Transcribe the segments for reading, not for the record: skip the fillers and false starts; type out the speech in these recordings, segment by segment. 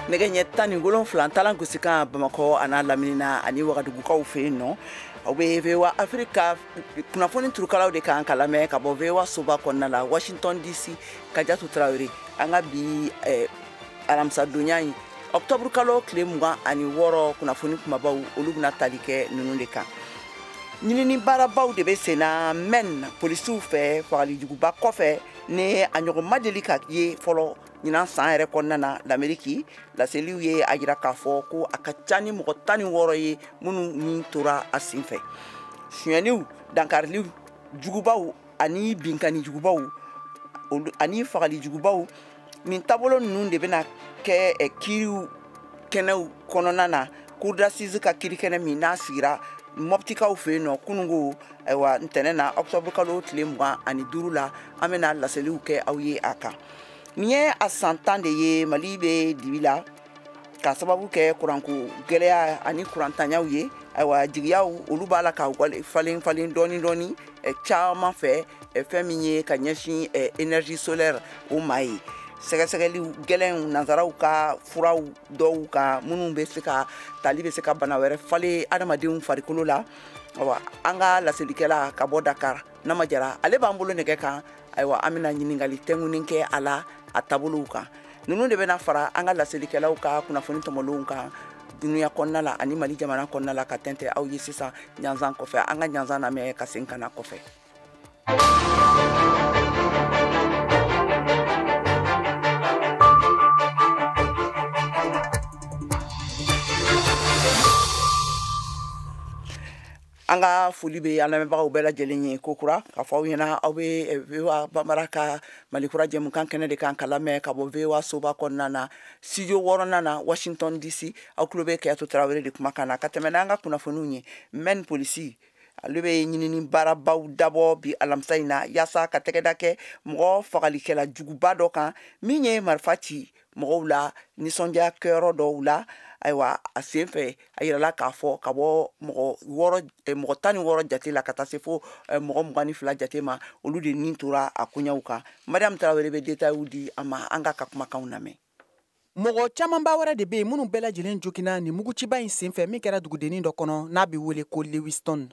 Nɛgɛ ɲɛ 17 talan gosikan Bamakɔ a n'a lamini na ani Wagadugukaw fɛ yen nɔ. Aw bɛ VOA Afrique kunnafoni turukalaw de kan ka lamɛn ka bɔ VOA soba kɔnɔna la Washington DC. Kajatu Tarawele, an ka bi alamisadonya in, octobre kalo tile 26, kunnafoni kumabaw olu bɛna tali kɛ ninnu de kan. Ɲinini baarabaw de bɛ senna Maine polisiw fɛ fagalijuguba kɔfɛ ni a ɲɔgɔn ma deli ka ye fɔlɔ ɲinan san yɛrɛ kɔnɔna na l'Amérique. Laseliw ye a jira k'a fɔ ko a ka ca ni mɔgɔ 16 ye minnu ni tora a senfɛ. Sonyɛniw, dankariliw jugubaw ani binkanni jugubaw ani fagali jugubaw, nin taabolo ninnu de bɛna kɛ kiiriw kɛnɛw kɔnɔna na. Cour d'assises ka kiiri kɛnɛ min n'a sigira Mɔptikaw fɛ yen nɔ kunungo, ayiwa, ntɛnɛn na, octobre kalo tile 25 la, an bɛna laseliw kɛ aw ye a kan. Nin ye a san 10 de ye Mali bɛ dibi la ka sababu kɛ kuranko gɛlɛya ani kurantanyaw ye. Ayiwa, jigiyaw olu b'a la ka falen falen dɔɔni dɔɔni caman fɛ, fɛn min ye ka ɲɛsin énergie solaire o ma ye. Sɛgɛsɛgɛli gɛlɛnw, nanzaraw ka furaw dɔw kan minnu bɛ se ka tali bɛ se ka bana wɛrɛ falen adamadenw farikolo la. Ayiwa, an ka laselikɛla ka bɔ Dakar, Nama Jara, ale b'an bolo nɛgɛ kan. Ayiwa, an bɛna ɲininkali tɛnkunnen kɛ a la a taabolow kan. Ninnu de bɛna fara an ka laselikɛlaw ka kunnafoni tɔmɔlenw kan dunuya kɔnɔna la ani Mali jamana kɔnɔna la ka tɛntɛ aw ye sisan ɲanzan kɔfɛ. An ka ɲanzan lamɛn ka segin ka na kɔfɛ. An ka foli bɛ an lamɛnbagaw bɛɛ lajɛlen ye ko kura k'a fɔ aw ɲɛna, aw bɛ VOA Bambara ka Mali kura jɛmukan kɛnɛ de kan ka lamɛn ka bɔ VOA soba kɔnɔna na, studio wɔɔrɔnan na, Washington DC. Aw tulo bɛ Kajatu Tarawele de kumakan na ka tɛmɛ n'an ka kunnafoniw ye. Maine polisi ale bɛ ɲinini baarabaw dabɔ bi alamisa in na yaasa ka tɛgɛda kɛ mɔgɔ fagalikɛla juguba dɔ kan min ye marifa ci mɔgɔw la nisɔndiya kɛyɔrɔ dɔw la. Ayiwa, a sen fɛ, a yirala k'a fɔ ka bɔ mɔgɔ wɔɔrɔ, mɔgɔ 16 jate la ka taa se fo mɔgɔ 22 jate ma, olu de nin tora a koɲɛw kan. Mariam Tarawele bɛ détails di an ma. An ka kumakanw lamɛn. Mɔgɔ camanba wɛrɛ de bɛ yen minnu bɛɛ lajɛlen joginna nin muguciba in senfɛ min kɛra dugudennin dɔ kɔnɔ n'a bɛ wele ko Lewiston.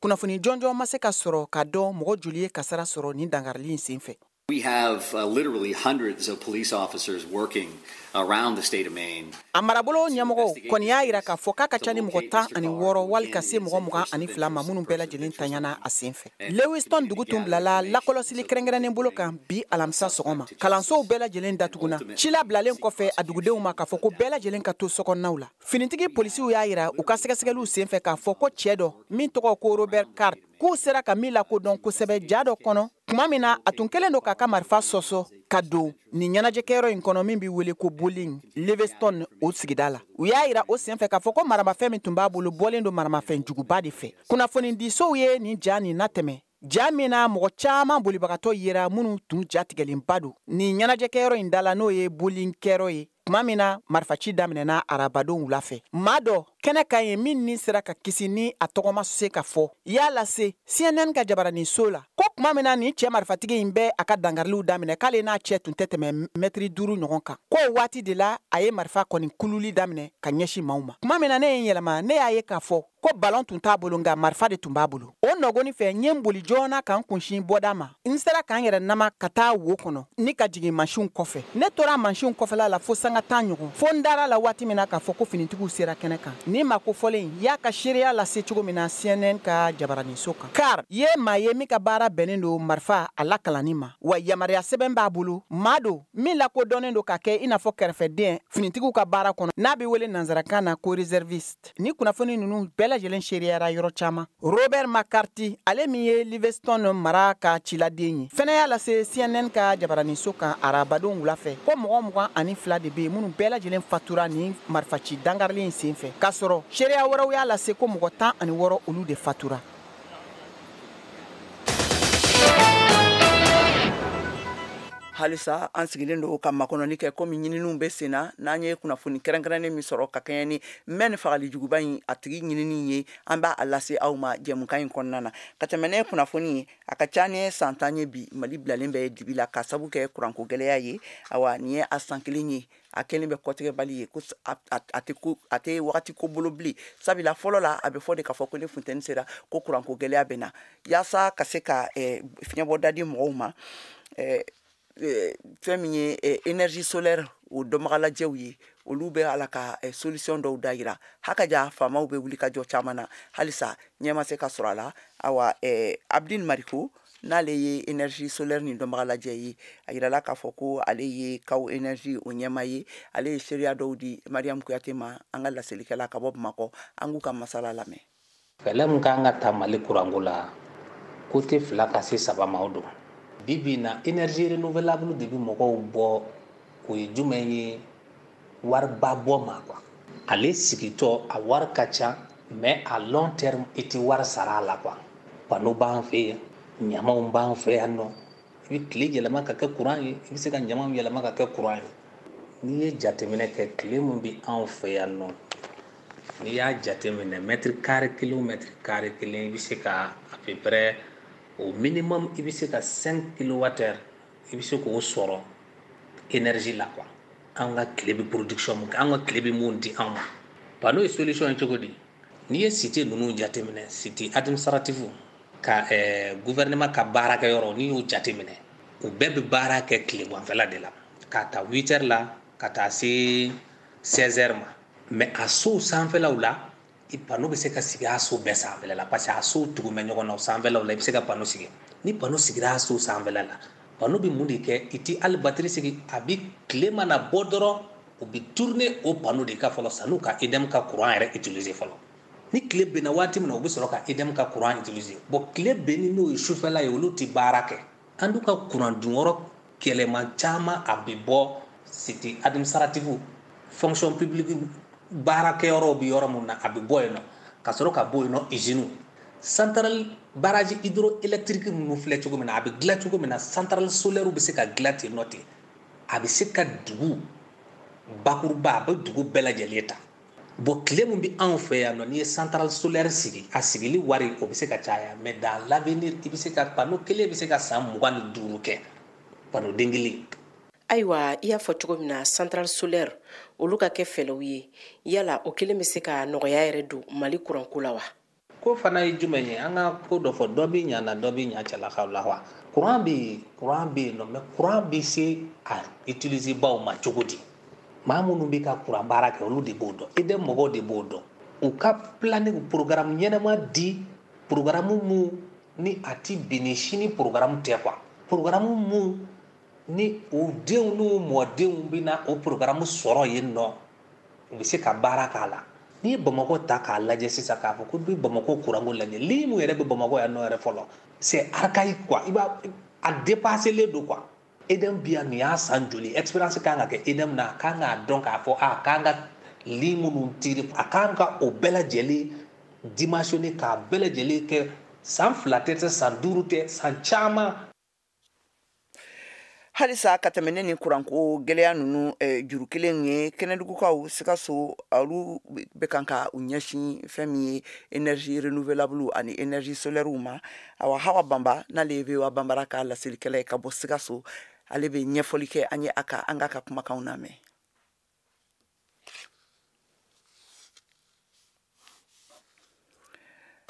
Kunnafoni jɔnjɔn ma se ka sɔrɔ ka dɔn mɔgɔ joli ye kasara sɔrɔ nin dankarili in senfɛ. We have literally hundreds of police officers working around the state of Maine. A marabolo ɲɛmɔgɔw kɔni y'a yira k'a fɔ k'a ka ca ni mɔgɔ 16 wali ka se mɔgɔ 22 ma minnu bɛɛ lajɛlen tanyana a sen fɛ. Lewiston dugu tun bilala lakɔlɔsili kɛrɛnkɛrɛnnen bolo kan bi alamisa sɔgɔma. Kalansow bɛɛ lajɛlen datuguna. Cila bilalen kɔfɛ a dugudenw ma k'a fɔ ko bɛɛ lajɛlen ka to sokɔnɔnaw la. Finitigi polisiw y'a yira u ka sɛgɛsɛgɛliw sen fɛ k'a fɔ ko cɛ dɔ min tɔgɔ ko Robert Card, k'u sera ka min lakodɔn kosɛbɛ ja dɔ kɔnɔ tuma min na a tun kɛlen don k'a ka marifa sɔsɔ ka don nin ɲɛnajɛkɛyɔrɔ in kɔnɔ min bɛ wele ko Bowling, Lewiston o sigida la. U y'a yira o senfɛ k'a fɔ ko maramafɛn min tun b'a bolo bɔlen don maramafɛn juguba de fɛ. Kunnafonidisow ye nin ja nin natɛmɛ, ja min na mɔgɔ caman bolibagatɔ yera minnu tun jatigɛlenba don nin ɲɛnajɛkɛyɔrɔ in da la, n'o ye bowling kɛyɔrɔ ye, tuma min na marifaci daminɛna arabadon wula fɛ. Maa dɔ kɛnɛ kan ye min ni sera ka kisi ni a tɔgɔ ma se ka fɔ y'a lase CNN ka jabaraninso la ko tuma min na nin cɛ marifatigi in bɛ a ka dankariliw daminɛ, k'ale n'a cɛ tun tɛ tɛmɛ mɛtiri 5 ɲɔgɔn kan, k'o waati de la a ye marifa kɔni kululi daminɛ ka ɲɛsin maaw ma. Tuma min na ne ye n yɛlɛma, ne y'a ye k'a fɔ ko balon tun t'a bolo nka marifa de tun b'a bolo. O nɔgɔni fɛ, n ye n boli joona ka n kunsin bɔda ma. N sera ka n yɛrɛ nama ka taa wo kɔnɔ ni ka jigin mansinw kɔfɛ. Ne tora mansinw kɔfɛla la fo sanga 10 ɲɔgɔn, fo n dara la waati min na k'a fɔ ko finitigiw sera kɛnɛ kan. Nin maa kofɔlen in y'a ka seereya lase cogo min na CNN ka jabaraninso kan. Carr ye maa ye min ka baara bɛnnen don marifa a lakalanni ma, wa yamaruya sɛbɛn b'a bolo. Maa don min lakodɔnnen don ka kɛ i n'a fɔ kɛrɛfɛden finitigiw ka baara kɔnɔ n'a bɛ wele nanzarakan na ko réserviste. Ni kunnafoni ninnu bɛɛ lajɛlen seereyara yɔrɔ caman. Robert McCarthy, ale min ye Livingston mara ka ciladen ye, fɛnɛ y'a lase CNN ka jabaraninso kan arabadon wula fɛ ko mɔgɔ 22 de bɛ yen minnu bɛɛ lajɛlen fatura nin marifaci dankarili in senfɛ, k'a sɔrɔ seereya wɛrɛw y'a lase ko mɔgɔ 16 olu de fatura. Halisa an sigilen don ka makɔnɔni kɛ komi ɲininiw bɛ sen na. N'an ye kunnafoni kɛrɛnkɛrɛnnen min sɔrɔ ka kɛɲɛ ni Maine fagali juguba in a tigi ɲinini ye, an b'a lase aw ma jɛmukan in kɔnɔna na. Ka tɛmɛ ne kunnafoni ye, a ka ca ni san 10 ye bi Mali bilalen bɛ dibi la ka sabu kɛ kuranko gɛlɛya ye. Awa, nin ye a san kelen ye. A kɛlen bɛ kɔtigɛbali ye ko a tɛ wagati ko bolo bilen, sabula fɔlɔ la a bɛ fɔ de k'a fɔ ko ni funteni sera ko kuranko gɛlɛya bɛ na. Yaasa ka se ka fiɲɛbɔda di mɔgɔw ma, fɛn min ye énergie solaire o dɔnbagalajɛw ye, olu bɛ ala ka solution dɔw da yira. Hakaja faamaw bɛ wuli ka jɔ caman na, halisa ɲɛ ma se ka sɔrɔ a la. Awa, Abdine Mariko, n'ale ye énergie solaire nin dɔnbagalajɛ ye, a yirala k'a fɔ ko ale ye Kaw Énergie o ɲɛma ye. Ale ye seereya dɔw di Mariam Kuyate ma, an ka laselikɛla ka bɔ Bamakɔ. An k'u ka masala lamɛn. Fɛlɛ min kan ka ta Mali kuranko la, côté 2 ka se 3 ma, o don. Bi bi in na, énergie renouvelable de bɛ mɔgɔw bɔ. O ye jumɛn ye? Wariba bɔ ma quoi. Ale sigitɔ, a wari ka ca, mais à long terme i tɛ wari sara a la quoi. Panneau b'an fɛ yen, ɲamanw b'an fɛ yan nɔ. I bɛ tile yɛlɛma ka kɛ courant ye, i bɛ se ka ɲamanw yɛlɛma ka kɛ courant ye. N'i ye jateminɛ kɛ, tile min bɛ anw fɛ yan nɔ, n'i y'a jateminɛ mètre carré kelen o mètre carré kelen, i bɛ se ka à peu près au minimum i bɛ se ka 5 kilowattheure, i bɛ se k'o sɔrɔ énergie la quoi. An ka tile bɛ production mun kɛ, an ka tile bɛ mun di an ma. Panneau ye solution ye cogo di? N'i ye cité ninnu jateminɛ, cité administrative ka gouvernement ka baarakɛyɔrɔ, n'i y'o jateminɛ, u bɛɛ bɛ baara kɛ tileganfɛla de la, k'a ta 8 heures la ka taa se 16 heures ma. Mais a sow sanfɛlaw la, i panneau bɛ se ka sigi a so bɛɛ sanfɛla la, parce que a sow tugu bɛ ɲɔgɔn na. O sanfɛlaw la, i bɛ se ka panneau sigi. Ni panneau sigira a so sanfɛla la, panneau bɛ mun de kɛ? I ti hali batterie sigi, a bɛ tile mana bɔ dɔrɔn, o bɛ tourner o panneau de kan fɔlɔ, san'u ka EDM ka courant yɛrɛ utiliser fɔlɔ. Ni tile benna waati min na, u bɛ sɔrɔ ka EDM ka courant utiliser. Bon, tile benni n'o ye sufɛla ye, olu tɛ baara kɛ. An dun ka courant dunyɔrɔ kɛlɛman caman, a bɛ bɔ cité administrative, fonction publique baarakɛyɔrɔw bɛ yɔrɔ min na, a bɛ bɔ yen nɔ, ka sɔrɔ ka bɔ yen nɔ usine, centrale barrage hydroélectrique minnu filɛ cogo min na, a bɛ dilan cogo min na, centrale solaire bɛ se ka dilan ten nɔ ten. A bɛ se ka dugu bakuruba, a bɛ dugu bɛɛ lajɛlen ta. Bon, tile min bɛ anw fɛ yan nɔ, n'i ye centrale solaire sigi, a sigili wari o bɛ se ka caya, mais dans l'avenir i bɛ se ka panneau kelen bɛ se ka san 25 kɛ, panneau den kelen. Ayiwa, i y'a fɔ cogo min na, centrale solaire olu ka kɛ fɛlɛw ye, yala o kelen bɛ se ka nɔgɔya yɛrɛ don Mali kuranko la wa? Ko fana ye jumɛn ye? An ka ko dɔ fɔ, dɔ bɛ ɲa na, dɔ bɛ ɲa cɛlakaw la wa. Courant bɛ yen, courant bɛ yen nɔ, mais courant bɛ se a utiliser baw ma cogo di? Maa minnu bɛ ka courant baara kɛ, olu de b'o dɔn. EDM mɔgɔw de b'o dɔn. U ka planning programme ɲɛnama di, programme mun ni a ti bin ni sini programme tɛ quoi. Programme mun ni u denw n'u mɔdenw bɛna o programme sɔrɔ yen nɔ, u bɛ se ka baara k'a la. N'i ye Bamakɔ ta k'a lajɛ sisan, k'a fɔ ko bɛ Bamakɔ kuranko lajɛ, ligne mun yɛrɛ bɛ Bamakɔ yan nɔ yɛrɛ fɔlɔ, c'est archaïque quoi. I b'a a dépassé len don quoi. EDM bi yan, nin y'a san joli expérience kan ka kɛ EDM na, a kan k'a dɔn k'a fɔ a kan ka ligne minnu tirer, a kan ka o bɛɛ lajɛlen dimensionner, k'a bɛɛ lajɛlen kɛ. San 2 tɛ, san 5 tɛ, san caman. Halisa ka tɛmɛ ne ni kuranko gɛlɛya ninnu juru kelen ye, Kɛnɛdugukaw Sikaso, olu bɛ kan ka u ɲɛsin fɛn min ye énergie renouvelable ani énergie solaire ma. Awa, Hawa Banba, n'ale ye VOA Banbara ka laselikɛla ye ka bɔ Sikaso, ale bɛ ɲɛfɔli kɛ an ye. A ka an k'a ka kumakanw lamɛn.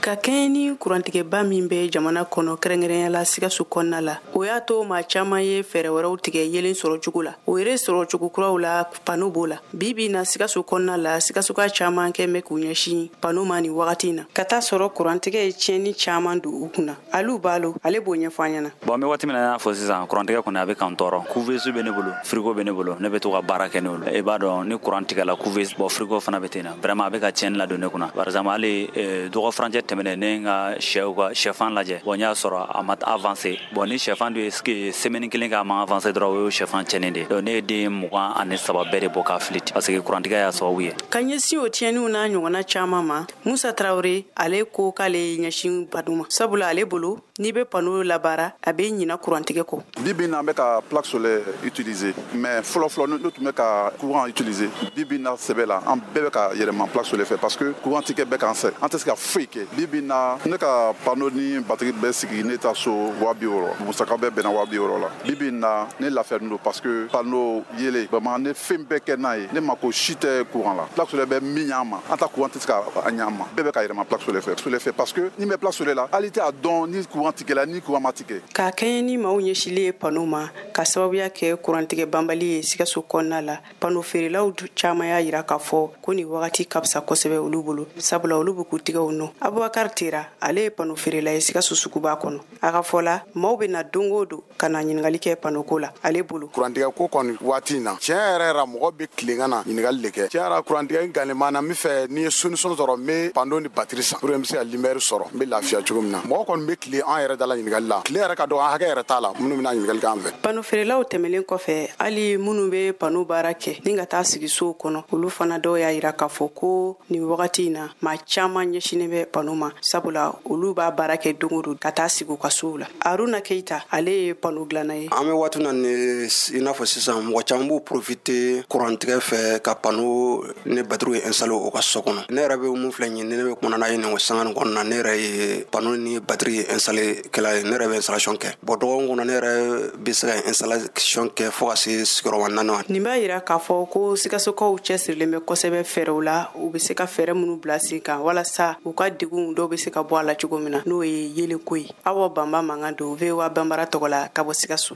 Ka kɛɲɛ ni kurantigɛba min bɛ jamana kɔnɔ, kɛrɛnkɛrɛnya la Sikaso kɔnɔna la, o y'a to maa caman ye fɛɛrɛ wɛrɛw tigɛ yelen sɔrɔ cogo la. O yɛrɛ sɔrɔ cogo kuraw la, panneau b'o la. Bi bi na, Sikaso kɔnɔna la, Sikasoka caman kɛ bɛ k'u ɲɛsin panneau ma nin wagati in na, ka taa sɔrɔ kurantigɛ ye tiɲɛni caman don u kunna. Alu Balo, ale b'o ɲɛfɔ an ɲɛna. Bon, an bɛ waati min na, i n'a fɔ sisan, kurantigɛ kɔni a bɛ k'an tɔɔrɔ. Couveuse bɛ ne bolo, frigo bɛ ne bolo, ne bɛ to ka baara kɛ n'olu. I b'a dɔn ni kuran tigɛla, couveuse, bon, frigo fana bɛ ten na. Vraiment, a bɛ ka tiɲɛni ladon ne kunna. Par exemple, hali dɔgɔ furancɛ tɛmɛnen, ne ye n ka sɛw ka sɛfan lajɛ, bon, n y'a sɔrɔ a ma avancé. Bon, ni sɛfan dun ye semaine kelen kɛ a ma avancé dɔrɔn, o ye sɛfan tiɲɛnen de ye. Donc ne ye den 23 bɛɛ de bɔ k'a fili parce que kurantigɛ y'a sababu ye. Ka ɲɛsin o tiɲɛniw n'a ɲɔgɔnna caman ma, Musa Tarawele, ale ko k'ale ye ɲɛsin panneau ma, sabula ale bolo N'i bɛ panneau labaara, a bɛ ɲina kurantigɛ kɔ. Bi bi in na, an bɛ ka plaque solaire utiliser, mais fɔlɔ fɔlɔ, ne tun bɛ ka courant utiliser. Bi bi in na, sɛbɛ la, an bɛɛ bɛ ka yɛlɛma plaque solaire fɛ, parce que courant tigɛ bɛ k'an sɛ, an tɛ se ka foyi kɛ. Bi bi in na, ne ka panneau ni batterie bɛɛ sigi ne ta so 60 000, musaka bɛɛ bɛnna 60 000 la. Bi bi in na, ne lafiyalen don, parce que panneau yelen vraiment, ne fɛn bɛɛ kɛ n'a ye, ne mako si tɛ courant la. Plaque solaire bɛ min ɲ'an ma, an ta courant tɛ se ka a ɲ'an ma. Bɛɛ bɛ ka yɛlɛma plaque solaire fɛ, parce que ni bɛ plaque solaire la, hali tɛ a dɔn ni courant tigɛla, ni courant ma tigɛ. K'a kɛɲɛ ni maaw ɲɛsilen ye panneau ma, ka sababuya kɛ kurantigɛ banbali ye Sikaso kɔnɔna la, panneau feerelaw caman y'a yira k'a fɔ ko nin wagati ka fisa kosɛbɛ olu bolo, sabula olu bɛ k'u tigɛw nɔ. Abubakar Tera, ale ye panneau feerela ye Sikaso suguba kɔnɔ. A ka fɔ la, maaw bɛ na don o don ka na ɲininkali kɛ panneau ko la ale bolo. Kurantigɛ ko kɔni, waati in na, tiɲɛ yɛrɛ yɛrɛ, mɔgɔ bɛ tilen ka na ɲininkali de kɛ. Tiɲɛ yɛrɛ, kurantigɛ galenman na, n bɛ fɛ n'i ye solution sɔrɔ, n bɛ panneau ni batterie san pour que n bɛ se ka lumière sɔrɔ, n bɛ lafiya cogo min na. Mɔgɔ kɔni bɛ tile an yɛrɛ da la ɲininkali la, tile yɛrɛ ka dɔgɔ, an hakɛ yɛrɛ t'a la minnu bɛna ɲininkali kɛ an fɛ. Panneau feerelaw tɛmɛlen kɔfɛ, hali minnu bɛ panneau baara kɛ ni ka taa sigi sow kɔnɔ, olu fana dɔw y'a yira k'a fɔ ko nin wagati in na, maa caman ɲɛsinnen bɛ panneau ma, sabula olu b'a baara kɛ don o don ka taa sigi u ka sow la. Aruna Keita, ale ye panneau dilanna ye. An bɛ waati na ni i n'a fɔ sisan, mɔgɔ caman b'u profiter kurantigɛ fɛ ka panneau ni batterie installer u ka so kɔnɔ. Ne yɛrɛ bɛ mun filɛ nin ye, ni ne bɛ kuma n'a ye nin sanga nin kɔnɔna na, ne yɛrɛ ye panneau ni batterie installer kɛla ye. Ne yɛrɛ bɛ installation kɛ. Bon, dɔgɔkun kɔnɔ, ne yɛrɛ bɛ se ka installation kɛ fo ka se sigiyɔrɔma 4 ma. Nin b'a yira k'a fɔ ko Sikasokaw cɛsirilen bɛ kosɛbɛ fɛɛrɛw la, u bɛ se ka fɛɛrɛ minnu bila sen kan walasa u ka degun dɔw bɛ se ka bɔ a la cogo min na, n'o ye yelenko ye. Awa Banba mankan don, VOA Banbara tɔgɔ la, ka bɔ Sikaso.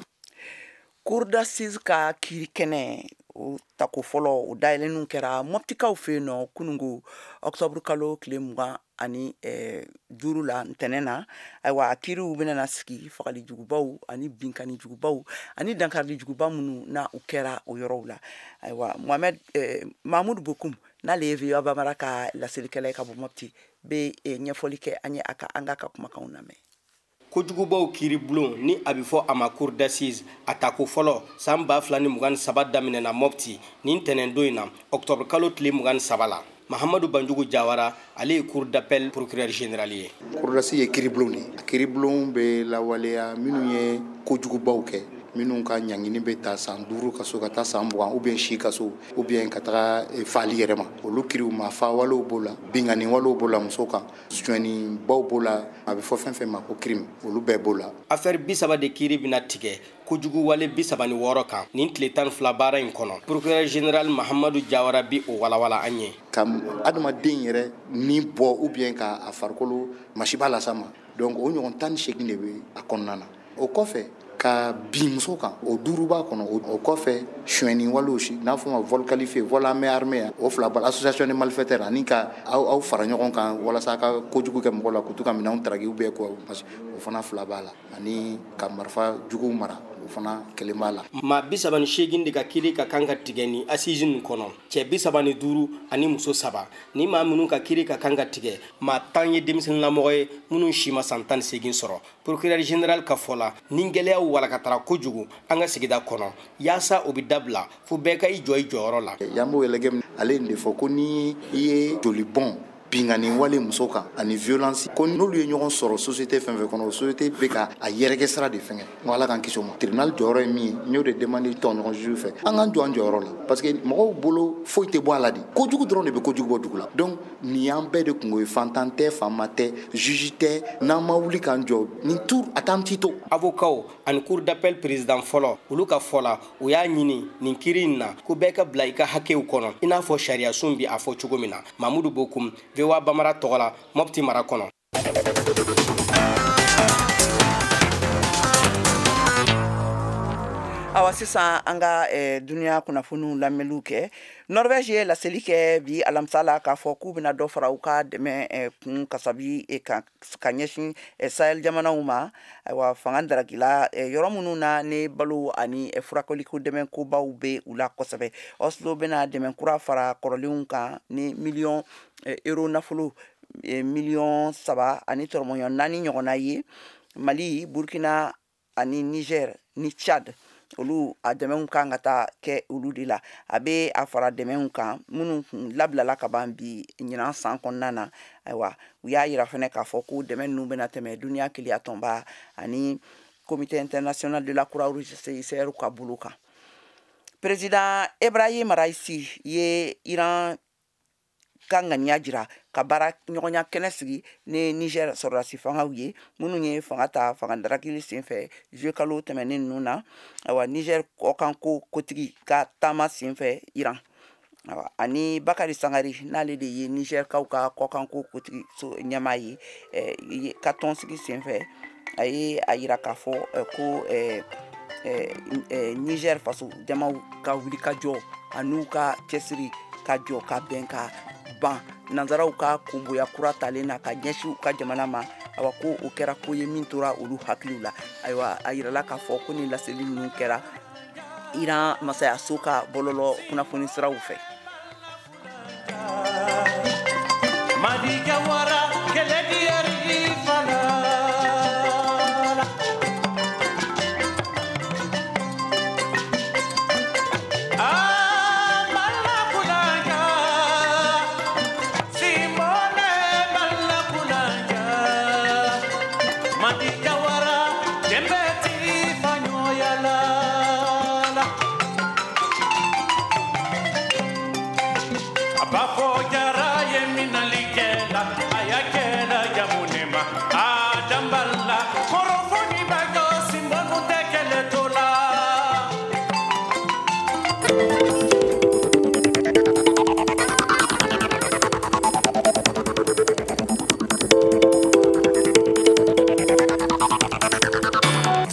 Cour d'assises ka kiiri kɛnɛ o tako fɔlɔ, o dayɛlɛnniw kɛra Mɔptikaw fɛ yen nɔ kunungo, ɔkutɔburu kalo tile 25 la, ntɛnɛn na. Ayiwa, a kiiriw bɛna sigi fagali jugubaw ani binkani jugubaw ani dankarili juguba minnu na u kɛra o yɔrɔw la. Ayiwa, Mohamɛd Mahamudu Bokum, n'ale ye VOA Bambara ka laselikɛla ye ka bɔ Mɔpti, bɛ ɲɛfɔli kɛ an ye. A ka an k'a ka kumakanw lamɛn. Kojugubaw kiiribulon ni a bɛ fɔ a ma cour d'assises, a tako fɔlɔ san 2023 daminɛna Mɔpti nin tɛnɛndon in na, ɔkutɔburu kalo tile 23 la. Mahamadu Banjugu Jawara, ale ye cour d'appel procureur général ye. Cour d'assises ye kiiribulon de ye. Kiiribulon bɛ lawaleya minnu ye kojugubaw kɛ, minnu ka ɲangini bɛ ta san 5 kaso ka taa san 20, ou bien si kaso, ou bien ka taga faali yɛrɛ ma. Olu kiriw ma, fa walew b'o la, binkani walew b'o la, muso kan sonyanibaw b'o la, a bɛ fɔ fɛn fɛn ma ko crime, olu bɛɛ b'o la. Affaire 30 de kiiri bɛna tigɛ kojugu wale 36 kan nin tile 12 baara in kɔnɔ. Procureur général Mahamadu Jawara bi o walawala an ye. Ka adamaden yɛrɛ ni bɔ, ou bien ka a farikolo masiba las'a ma, donc o ɲɔgɔn 18 de bɛ a kɔnɔna na. O kɔfɛ, ka bin muso kan, o 5 b'a kɔnɔ. O kɔfɛ, sonyɛni walew, n'a fɔ ma vol qualifié, vol à main armée, o 2 b'a la, association de malfaiteurs ani ka aw fara ɲɔgɔn kan walasa ka kojugu kɛ mɔgɔ la, k'u to ka minɛnw taraki ou bien o fana 2 b'a la, ani ka marifa juguw mara, o fana 1 b'a la. Maa 38 de ka kiiri ka kan ka tigɛ ni assise nin kɔnɔ, cɛ 35 ani muso 3. Ni maa minnu ka kiiri ka kan ka tigɛ, maa 10 ye denmisɛnninlamɔgɔ ye minnu si ma san 18 sɔrɔ. Procureur général ka fɔ la, ni gɛlɛyaw walakatara kojugu an ka sigida kɔnɔ, yaasa o bɛ dabila, fo bɛɛ ka i jɔ i jɔyɔrɔ la. Yanbo Yɛlɛgɛ, ale ye nin de fɔ ko ni i ye joli bɔn, binkani wale muso kan ani violence, ko n'olu ye ɲɔgɔn sɔrɔ société fɛn fɛn kɔnɔ, o société bɛ ka a yɛrɛkɛ sira de fɛngɛ. N ko Ala k'an kisi o ma. Tribunal jɔyɔrɔ ye min ye, n y'o de demande tɔɲɔgɔn juge fɛ, an k'an jɔ an jɔyɔrɔ la, parce que mɔgɔw bolo foyi tɛ bɔ a la de, kojugu dɔrɔn de bɛ kojugu bɔ dugu la. Donc nin y'an bɛɛ de kungo ye, fantan tɛ, faama tɛ, juge tɛ. N'an ma wuli k'an jɔ, nin tour a t'an ci to. Avocat ani cour d'appel président fɔlɔ, olu ka fɔ la, u y'a ɲini nin kiiri in na ko bɛɛ ka bila i ka hakɛw kɔnɔ, i n'a fɔ sariyasun bi a fɔ cogo min na. Mamudu Bokum, VOA Bamara tɔgɔ la, Mɔpti mara kɔnɔ. Awa, sisan an ka duniya kunnafoniw lamɛnliw kɛ. Norvège ye laseli kɛ bi alamisa la k'a fɔ k'u bɛna dɔ fara u ka dɛmɛ kun kasabi kan ka ɲɛsin Sahel jamanaw ma. Ayiwa, fanga daragila yɔrɔ minnu na ni balo ani furakɛliko dɛmɛ kobaw bɛ u la kosɛbɛ. Oslo bɛna dɛmɛ kura fara kɔrɔlenw kan ni miliyɔn euro nafolo 3,4 miliyɔn ɲɔgɔnna ye. Mali, Burkina ani Niger ni Tchad Olu a dɛmɛw kan ka taa kɛ olu de la. A bɛ a fara dɛmɛw kan minnu labilala ka ban bi ɲinan san kɔnɔna na. Ayiwa, u y'a yira fɛnɛ k'a fɔ ko dɛmɛ ninnu bɛna tɛmɛ duniya keleya tɔnba ani Comité international de la Croix-Rouge CICR ka bolo kan. Président Ebrahim Raisi ye Iran ka ŋaniya jira ka baara ɲɔgɔnya kɛnɛ sigi ni Niger sɔrɔdasi fangaw ye minnu ye fanga ta fanga darakili senfɛ juillet kalo tɛmɛnen ninnu na. Ayiwa, Niger kɔkanko kotigi ka taama senfɛ Iran. Ayiwa, ani Bakari Sangari, n'ale de ye Niger kaw ka kɔkanko kotigi so ɲɛmaa ye, ka tɔnsigi senfɛ, a ye a yira k'a fɔ ko Niger faso jamaw ka wuli ka jɔ an'u ka cɛsiri ka jɔ ka bɛn ka ban nanzaraw ka kunboya kura talen na ka ɲɛsin u ka jamana ma. Awa, ko o kɛra ko ye min tora olu hakiliw la. Ayiwa, a yirala k'a fɔ ko ni laseli ninnu kɛra Iran masayaso ka bɔlɔlɔ kunnafoni siraw fɛ.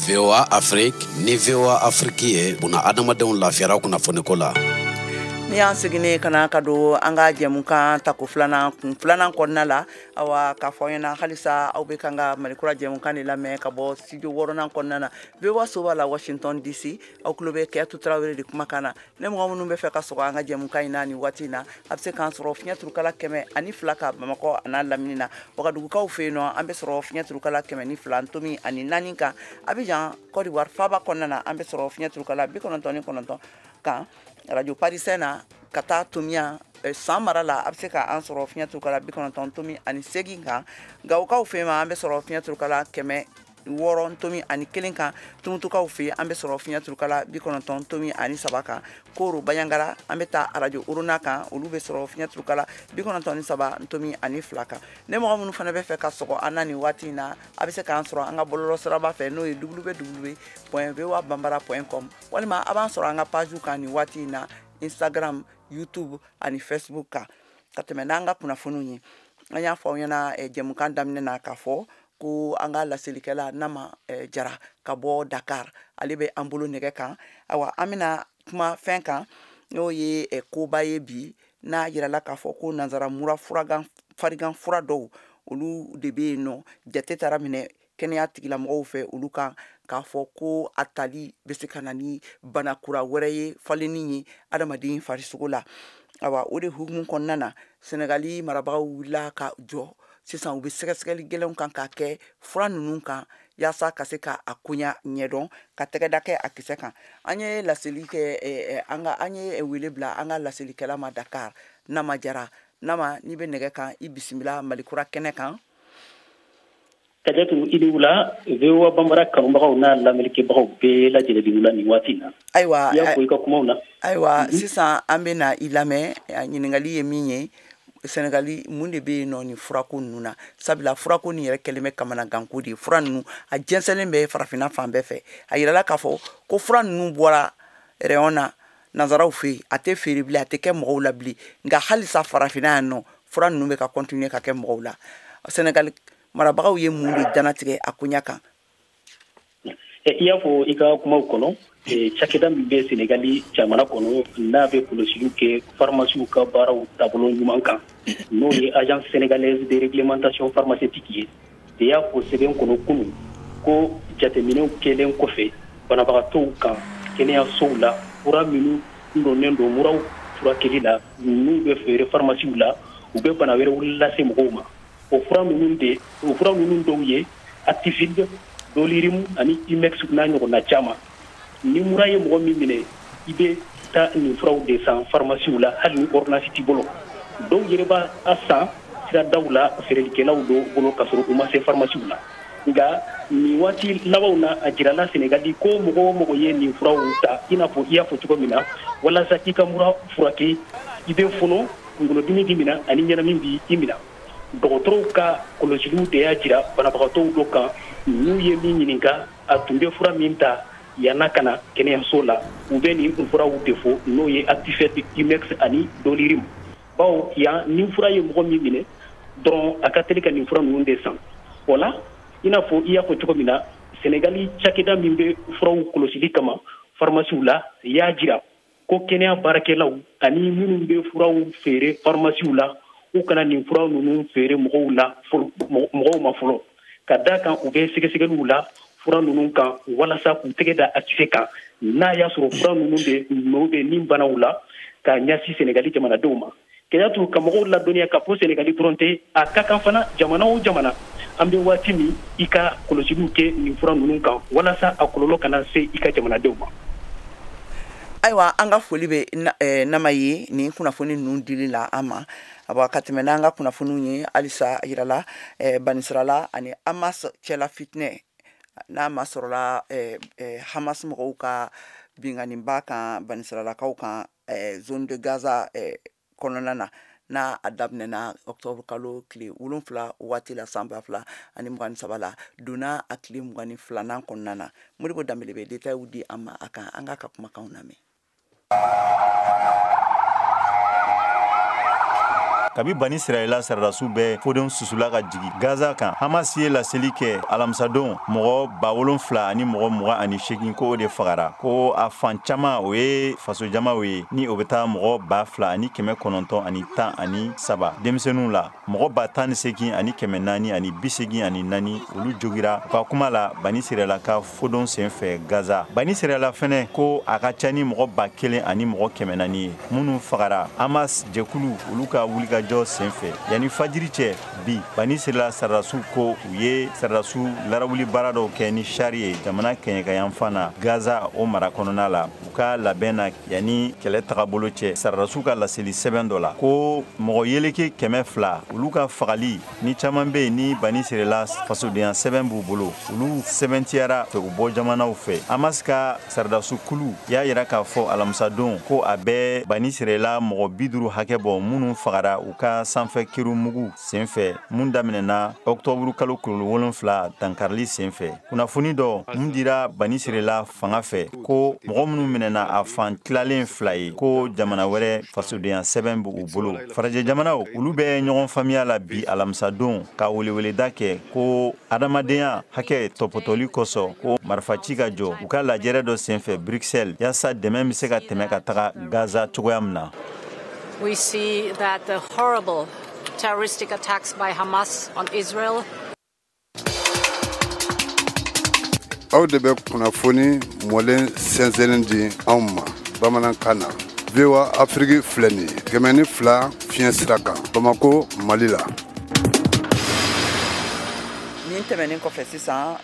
VOA Afrique ni VOA Afrique ye buna adamadenw lafiyara kunnafoniko la. Ni y'an seginnen ka na ka don an ka jɛmukan tako filanan kun filanan kɔnɔna la, awa, k'a fɔ aw ɲɛna halisa aw bɛ kan ka Malikura jɛmukan de lamɛn ka bɔ studio wɔɔrɔnan kɔnɔna na, VOA soba la, Washington DC. Aw tulo bɛ Kɛyatu Tarawele de kumakan na. Ne mɔgɔ minnu bɛ fɛ ka sɔgɔ an ka jɛmukan in na nin waati in na, a bɛ se k'an sɔrɔ fiɲɛ turukala 102 kan Bamakɔ a n'a lamini na. Wagadugukaw fɛ yen nɔ, an bɛ sɔrɔ fiɲɛ turukala 102.4 kan. Abidjan, Côte d'Ivoire faaba kɔnɔna na, an bɛ sɔrɔ fiɲɛ turukala 99 kan Radio Parisɛn na. Ka taa Tomiya san mara la, a bɛ se k'an sɔrɔ fiɲɛ turukala 90.8 kan. Gawokaw fɛ yen, an bɛ sɔrɔ fiɲɛ turukala 606.1 kan. Tumutukaw fɛ yen, an bɛ sɔrɔ fiɲɛ turukala 90.3 kan. Koro Bayangara, an bɛ taa Radio Orona kan, olu bɛ sɔrɔ fiɲɛ turukala 93.2 kan. Ne mɔgɔ minnu fana bɛ fɛ ka sɔgɔ an na nin waati in na, a bɛ se k'an sɔrɔ an ka bɔlɔlɔ siraba fɛ, n'o ye www.voabambara.com, walima a b'an sɔrɔ an ka page kan nin waati in na, Instagram, YouTube ani Facebook kan. Ka tɛmɛ n'an ka kunnafoniw ye, an y'a fɔ aw ɲɛna jɛmukan daminɛ na k'a fɔ ko an ka laselikɛla Nama Jara ka bɔ Dakar, ale bɛ an bolo nɛgɛ kan. Ayiwa, an bɛna kuma fɛn kan, n'o ye koba ye bi, n'a yirala k'a fɔ ko nanzara mura farigan fura dɔw, olu de bɛ yen nɔ, jate taara minɛ kɛnɛya tigilamɔgɔw fɛ olu kan k'a fɔ ko a tali bɛ se ka na ni bana kura wɛrɛ ye, falenni ye adamaden farisogo la. Ayiwa, o de hukumu kɔnɔna na, Senegali marabagaw wulila ka jɔ. Sisan u bɛ sɛgɛsɛgɛli gɛlɛnw kan k'a kɛ fura ninnu kan yaasa ka se ka a koɲa ɲɛdɔn, ka tɛgɛda kɛ a kisɛ kan. An ye laseli kɛ, an ka an ye wele bila an ka laselikɛla ma Dakar, Nama Jara. Nama, n'i bɛ nɛgɛ kan, i bisimila Malikura kɛnɛ kan. Kajatu, i ni wula. VOA Bambara kanubagaw n'a lamɛnnikɛbagaw bɛɛ lajɛlen bɛ wula nin waati in na. Ayiwa. I y'a fɔ i ka kumaw na. Ayiwa, sisan an bɛ na i lamɛn. Ɲininkali ye min ye, Sɛnɛgali, mun de bɛ yen nɔ nin furako ninnu na? Sabula furako nin yɛrɛ kɛlen bɛ kamanaganko de ye. Fura ninnu a jɛnsɛnlen bɛ farafinna fan bɛɛ fɛ. A yirala k'a fɔ ko fura ninnu bɔra rayon na nanzaraw fɛ yen, a tɛ feere bilen, a tɛ kɛ mɔgɔw la bilen, nka halisa farafinna yan nɔ, fura ninnu bɛ ka continuer ka kɛ mɔgɔw la. Sɛnɛgali marabagaw ye mun de dannatigɛ a koɲa kan? I y'a fɔ i ka kumaw kɔnɔ, cakɛda min bɛ Senegali jamana kɔnɔ, n'a bɛ kɔlɔsiliw kɛ faramasiw ka baaraw taabolo ɲuman kan, n'o ye Agence sénégalaise de réglementation pharmaceutique ye, de y'a fɔ sɛbɛn kɔnɔ kunun ko jateminɛw kɛlen kɔfɛ banabagatɔw kan kɛnɛyasow la, fura minnu donnen don muraw furakɛli la, n'u bɛ feere faramasiw la, u bɛ bana wɛrɛw lase mɔgɔw ma. O fura ninnu de, o fura ninnu dɔw ye Actifed, Dolirhume ani Humex n'a ɲɔgɔnna caman. Ni mura ye mɔgɔ min minɛ, i bɛ taa nin furaw de san faramasiw la, hali ni ordonnance t'i bolo. Dɔw yɛrɛ b'a san siradaw la feerelikɛlaw dɔw bolo, ka sɔrɔ u ma se faramasiw la. Nka nin waati labanw na, a jirala Senegali ko mɔgɔ o mɔgɔ ye nin furaw ta, i n'a fɔ i y'a fɔ cogo min na, walasa k'i ka mura furakɛ, i bɛ fɔnɔ, kunkolodimi b'i minɛ ani ɲɛnamin b'i minɛ. Dɔgɔtɔrɔw ka kɔlɔsiliw de y'a jira banabagatɔw dɔ kan, n'u ye min ɲininka a tun bɛ fura min ta yan'a ka na kɛnɛyaso la, u bɛ nin furaw de fɔ, n'o ye Actifed, Humex ani Dolirim. Bawo yan, ni fura ye mɔgɔ min minɛ dɔrɔn, a ka teli ka nin fura ninnu de san. O la, i n'a fɔ i y'a fɔ cogo min na, Senegali cakɛda min bɛ furaw kɔlɔsili kama faramasiw la y'a jira ko kɛnɛya baarakɛlaw ani minnu bɛ furaw feere faramasiw la, u kana nin fura ninnu feere mɔgɔw la mɔgɔw ma fɔlɔ, ka da kan u bɛ sɛgɛsɛgɛliw la fura ninnu kan walasa k'u tɛgɛ da a kisɛ kan, n'a y'a sɔrɔ fura ninnu de nɔ bɛ nin banaw la, ka ɲɛsin Senegali jamanadenw ma. Kɛyatu, ka mɔgɔw ladɔnniya ka fɔ Senegali dɔrɔn tɛ, a ka kan fana jamana o jamana, an bɛ waati min, i ka kɔlɔsiliw kɛ nin fura ninnu kan walasa a kɔlɔlɔ kana se i ka jamanadenw ma. Ayiwa, an ka foli bɛ Nama ye nin kunnafoni ninnu dili la an ma. Awa, ka tɛmɛ n'an ka kunnafoniw ye halisa, yirala Banisirala ani Hamas cɛla fitinɛ n'a ma sɔrɔla Hamas mɔgɔw ka binkanniba kan Banisiralakaw kan zone de Gaza kɔnɔna na, n'a a daminɛna octobre kalo tile 7 waati la san 2023 la, donna a tile 22nan kɔnɔna na. Modibo Danbele bɛ détails di an ma a kan. An k'a ka kumakanw lamɛn. Kabi Bani Sirayila saradasiw bɛ fodenw susula ka jigi Gaza kan, Hamas ye laseli kɛ alamisadon, mɔgɔ 7,028 ko o de fagara, ko a fan caman o ye fasojamaw ye, ni o bɛ taa mɔgɔ 2913 denmisɛnninw la. Mɔgɔ 18,484, olu jogira, u ka kuma la, Bani Sirayila ka fodenw sen fɛ Gaza. Bani Sirayila fɛnɛ ko a ka ca ni mɔgɔ 1,400 ye minnu fagara Hamas jɛkulu olu ka wulikajɔ sen fɛ yanni fajiri cɛ bi. Bani Sirayila saradasiw ko u ye saradasiw larawuli baara dɔw kɛ ni sari ye jamana kɛɲɛkayanfan na Gaza, o mara kɔnɔna la, u ka labɛn na yanni kɛlɛ tagabolo cɛ. Saradasiw ka laseli sɛbɛn dɔ la ko mɔgɔ yeleke 200, olu ka fagali ni caman bɛ yen ni Bani Sirayila fasodenya sɛbɛn b'u bolo, olu sɛbɛntiyara fɛ u bɔ jamanaw fɛ. Hamas ka saradasiw kulu y'a yira k'a fɔ alamisadon ko a bɛ Bani Sirayila mɔgɔ 50 hakɛ bɔ minnu fagara u ka sanfɛ kerunmugu sen fɛ, mun daminɛna octobre kalo 7 dankarili sen fɛ. Kunnafoni dɔ mun dira Bani Sirayila fanga fɛ ko mɔgɔ minnu minɛna, a fan tilalen fila ye, ko jamana wɛrɛ fasodenya sɛbɛn b'u bolo. Farajɛ jamanaw, olu bɛ ɲɔgɔn faamuya la bi alamisadon ka weleweleda kɛ ko adamadenya hakɛ tɔpɔtɔli kosɔn, ko marifaci ka jɔ, u ka lajɛrɛ dɔ senfɛ Bruxelles, yaasa dɛmɛ bɛ se ka tɛmɛ ka taga Gaza cogoya min na. We see that the horrible terroristic attacks by Hamas on Israel. Aw de bɛ kunnafoni mɔlen sɛnsɛnnen di anw ma bamanankan na. VOA Afrique filɛ nin ye, 102 fiɲɛ sira kan, Bamako, Mali la. Nin tɛmɛnen kɔfɛ sisan,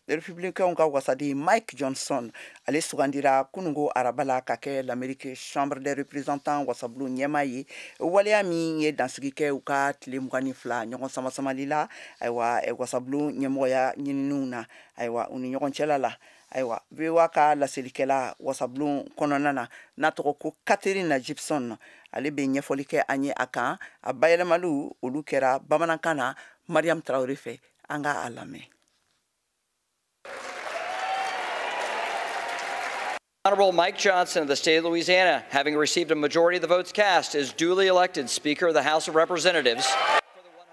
Républicain ka wasaden Mike Johnson, ale sugandira kunungo araba la ka kɛ l'Amérique Chambre des représentants wasabulon ɲɛmaa ye, waleya min ye dansigi kɛ u ka tile 22 ɲɔgɔn samasamali la, ayiwa, wasabulon ɲɛmɔgɔya ɲininiw na, ayiwa, u ni ɲɔgɔn cɛla la. Ayiwa, VOA ka laselikɛla wasabulon kɔnɔna na, n'a tɔgɔ ko Catherine Gibson, ale bɛ ɲɛfɔli kɛ an ye a kan. A bayɛlɛmaliw, olu kɛra bamanankan na Mariam Traoré fɛ. An ka a lamɛn. Honorable Mike Johnson of the state of Louisiana, having received a majority of the votes cast, is duly elected Speaker of the House of Representatives.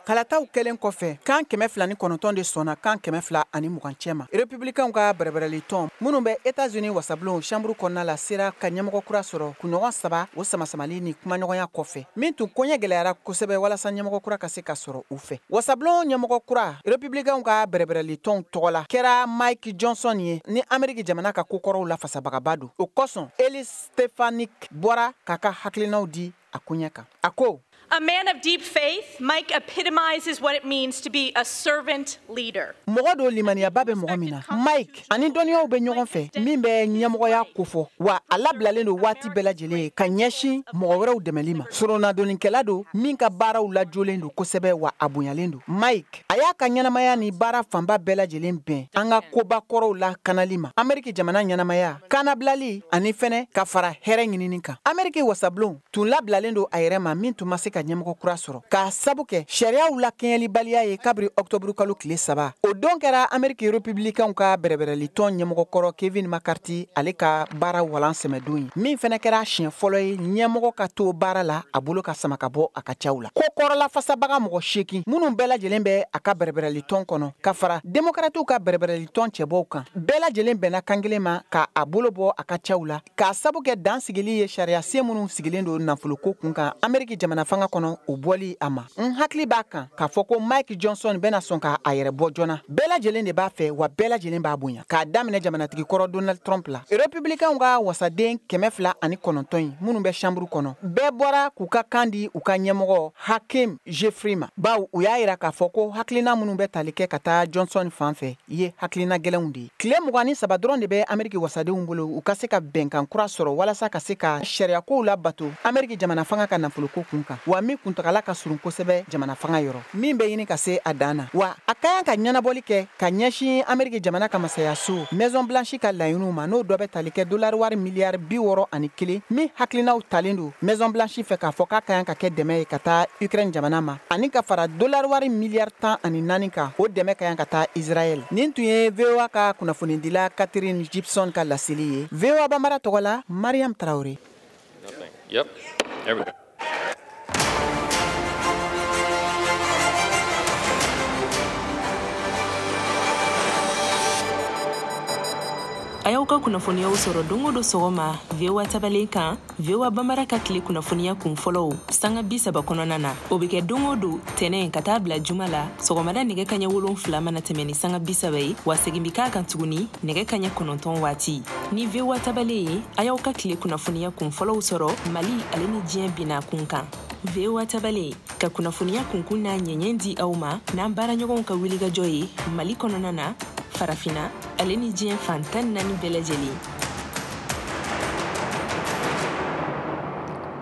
Kalataw kɛlen kɔfɛ, kan 209 de sɔnna kan 220 cɛ ma. Républicainw ka bɛrɛbɛrɛli tɔn minnu bɛ États-Unis wasabulon chambre kɔnɔna la sera ka ɲɛmɔgɔ kura sɔrɔ kunɲɔgɔn 3 o samasamali ni kumaɲɔgɔnya kɔfɛ, min tun koɲɛ gɛlɛyara kosɛbɛ walasa ɲɛmɔgɔ kura ka se ka sɔrɔ u fɛ. Wasabulon ɲɛmɔgɔ kura Républicainw ka bɛrɛbɛrɛli tɔn tɔgɔ la kɛra Mike Johnson ye, ni Amérique jamana ka kokɔrɔw lafasabagaba don. O kosɔn, Elise Stefanik bɔra k'a ka hakilinaw di a koɲɛ kan. A ko: A man of deep faith, Mike epitomizes what it means to be a servant leader. Mɔgɔ dɔ limaniyaba bɛ mɔgɔ min na, Mike ani dɔnniyaw bɛ ɲɔgɔn fɛ min bɛ ɲɛmɔgɔya kofɔ, wa a labilalen don waati bɛɛ lajɛlen ka ɲɛsin mɔgɔ wɛrɛw dɛmɛli ma. Soronadonnikɛla don min ka baaraw lajɔlen don kosɛbɛ, wa a bonyalen don. Mike a y'a ka ɲɛnamaya ni baara fanba bɛɛ lajɛlen bɛn an ka koba kɔrɔw lakanali ma, Ameriki jamana ɲɛnamaya kanabilali ani fɛnɛ ka fara hɛrɛ ɲinini kan. Ameriki wasabulon tun labilalen don a yɛrɛ ma min tun ma se ka ɲɛmɔgɔ kura sɔrɔ k'a sabu kɛ sariyaw lakɛɲɛlibaliya ye kabiri ɔktɔburu kalo tile 3. O don kɛra Ameriki republikanw ka bɛrɛbɛrɛlitɔn ɲɛmɔgɔkɔrɔ Kevin McCarthy ale ka baara walan sɛmɛdon ye, min fɛnɛ kɛra siɲɛ fɔlɔ ye ɲɛmɔgɔ ka to baara la a bolo ka sama ka bɔ a ka caw la. Ko kɔrɔla fasabaga mɔgɔ 8 minnu bɛɛ lajɛlen bɛ a ka bɛrɛbɛrɛlitɔn kɔnɔ ka fara demokratiw ka bɛrɛbɛrɛlitɔn cɛbɔw kan, bɛɛ lajɛlen bɛnna kan kelen ma ka a bolo bɔ a ka caw la k'a sabu kɛ dansigili ye sariya sen minnu sigilen don nafoloko kun kan Ameriki jamana fanga kɔnɔ, o bɔli a ma. N hakili b'a kan k'a fɔ ko Mike Johnson bɛna sɔn k'a yɛrɛ bɔ joona. Bɛɛ lajɛlen de b'a fɛ, wa bɛɛ lajɛlen b'a bonya, k'a daminɛ jamanatigi kɔrɔ Donald Trump la. Republicainw ka wasaden 209 in minnu bɛ chambre kɔnɔ, bɛɛ bɔra k'u ka kan di u ka ɲɛmɔgɔ Hakeem Jeffries ma, bawo u y'a yira k'a fɔ ko hakilina minnu bɛ tali kɛ ka taa Johnson fan fɛ ye hakilina gɛlɛnw de ye. Tile 23 dɔrɔn de bɛ Ameriki wasadenw bolo u ka se ka bɛnkan kura sɔrɔ walasa ka se ka sariyakow labato Ameriki jamana fanga ka nafoloko kun kan, wa min kuntagala ka surun kosɛbɛ jamana fanga yɔrɔ min bɛ ɲini ka se a dan na. Wa a ka kan ka ɲɛnabɔli kɛ ka ɲɛsin Ameriki jamana ka masayaso Maison Blanche ka laɲiniw ma, n'o dɔ bɛ tali kɛ dolari wari miliyari 61 min hakilinaw talen don Maison Blanche fɛ k'a fɔ k'a ka kan ka kɛ dɛmɛ ye ka taa Ukraine jamana ma, ani ka fara dolari wari miliyari 14 kan, o dɛmɛ ka kan ka taa Israël. Nin tun ye VOA ka kunnafonidila Catherine Gibson ka laseli ye VOA Bambara tɔgɔ la, Mariam Traoré. Yep. There we go. A y'aw ka kunnafoniyaw sɔrɔ don o don sɔgɔma VOA tabalen kan, VOA Bambara ka tile kunnafoniya kun fɔlɔw sanga 30 kɔnɔna na. O bɛ kɛ don o don tɛnɛn ka taa bila juma la sɔgɔmada nɛgɛ kaɲɛ 7 mana tɛmɛ ni sanga 30 ye, wa segin bɛ k'a kan tuguni nɛgɛ kaɲɛ 9 waati. Ni VOA tabalen ye, a y'aw ka tile kunnafoniya kun fɔlɔw sɔrɔ Mali ale ni diɲɛ binna kun kan. VOA tabalen ka kunnafoniya kunkun n'a ɲɛɲɛ di aw ma n'an baaraɲɔgɔnw ka wulikajɔ ye Mali kɔnɔna na, Farafina ale ni diɲɛ fan 14 bɛɛ lajɛlen.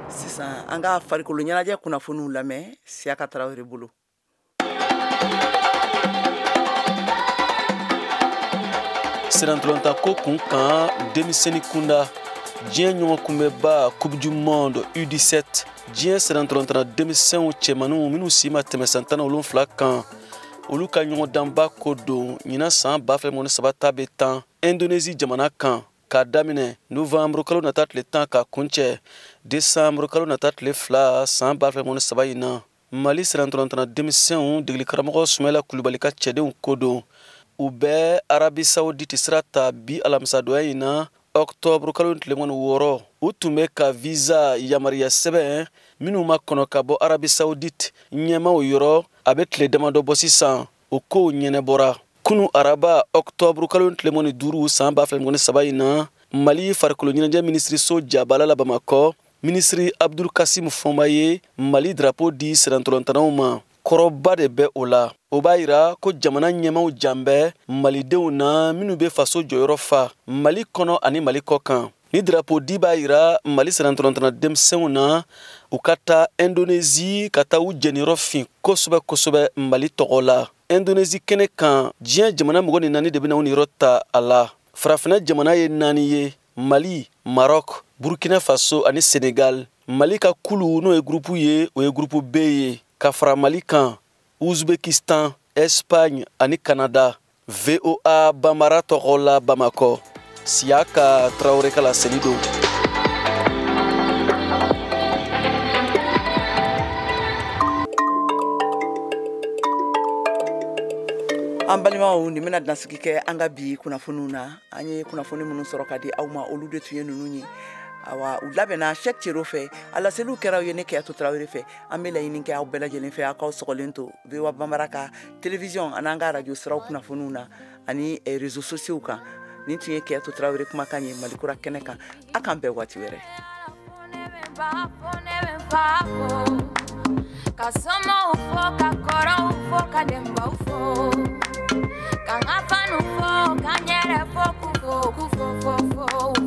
Sisan an ka farikolo ɲɛnajɛ kunnafoniw lamɛn Siyaka Tarawele bolo. Sirantolontanko kun kan denmisɛnnin kunda, diɲɛ ɲɔgɔnkunbɛba Coupe du Monde U17, diɲɛ sirantolontanna denmisɛnw cɛmaninw minnu si ma tɛmɛ san 17 kan, olu ka ɲɔgɔndanba ko don ɲinan san 2023 ta bɛ tan Indonésie jamana kan k'a daminɛ novembre kalo nata tile 10 ka kuncɛ décembre kalo nata tile 2 san 2023 in na. Mali sirantolontanna denmisɛnw degeli karamɔgɔ Sumayila Kulubali ka cɛdenw ko don, u bɛ Arabie Saoudite sira ta bi alamisadonya in na octobre kalo tile 26. U tun bɛ ka visa yamaruya sɛbɛn minnu ma kɔnɔ ka bɔ Arabie Saoudite ɲɛmaaw yɔrɔ a bɛ tile damadɔ bɔ sisan, o kow ɲɛnɛbɔra. Kunu araba octobre kalo tile 25 san 2023 in na, Mali farikolo ɲɛnajɛ minisiriso jabala la Bamakɔ, minisiri Abdul Kasim Fɔnba ye Mali drapeau di sirantolontannaw ma. Kɔrɔba de bɛ o la, o b'a yira ko jamana ɲɛmaaw jan bɛ malidenw na minnu bɛ faso jɔyɔrɔ fa Mali kɔnɔ ani Mali kɔ kan. Ni drapeau di b'a yira Mali sirantolontanna denmisɛnw na u ka taa Indonésie ka taa u jɛniyɔrɔ fin kosɛbɛ kosɛbɛ Mali tɔgɔ la. Indonésie kɛnɛ kan, diɲɛ jamana 24 de bɛna u niyɔrɔ ta a la. Farafinna jamana ye 4 ye: Mali, Maroc, Burkina Faso ani Sénégal. Mali ka kulu n'o ye groupe ye, o ye groupe B ye, ka fara Mali kan, Ouzbékistan, Espagne ani Canada. VOA Bambara tɔgɔ la Bamakɔ, Siyaka Traoré ka laseli don. An balimaw, nin bɛna dansigi kɛ an ka bi kunnafoniw na. An ye kunnafoni minnu sɔrɔ ka di aw ma, olu de tun ye ninnu ye. Awa, u labɛnna Cheick Cero fɛ, a laseliw kɛra aw ye ne Keyatu Tarawele fɛ. An bɛ laɲini kɛ aw bɛɛ lajɛlen fɛ, aw k'aw sɔgɔlen to VOA Bambara ka télévision an'an ka radio siraw kunnafoniw na ani réseaux sociaux kan. Nin tun ye Keyatu Tarawele kumakan ye Malikura kɛnɛ kan. A k'an bɛn waati wɛrɛ. fa fo, ka somɔw fo, ka kɔrɔw fo, ka denbaw fo, ka n ka fanu fo, ka n yɛrɛ fo, k'u fo, k'u fo fo fo.